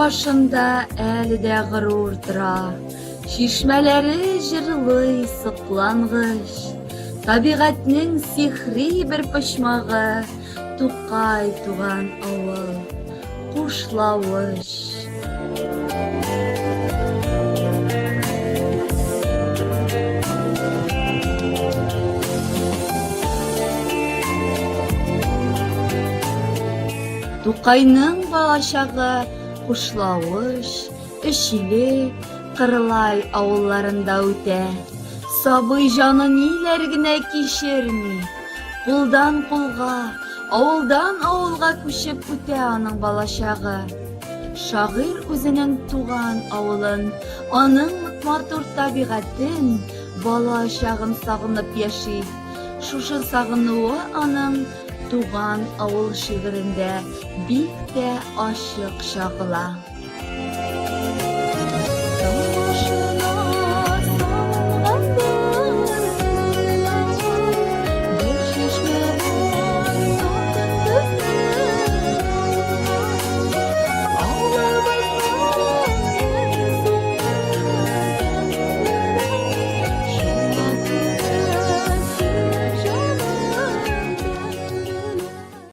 башында әле дә горур тора. Чишмәләре җырлый соклангыч. Табигатьнең сихри бер почмагы Тукай туган авыл Кушлавыч. Тукайның балачагы Кушлавыч, Өчиле, Кырлай авылларында үтә. Сабый җаны ниләр генә кичерми. Кулдан кулга, авылдан авылга күчеп үтә аның балачагы. Шагыйрь үзенең туган авылын, аның матур табигатен, бала чагын сагынып яши. Шушы сагынуы аның Туган авыл шигырендә бик тә ачык чагыла.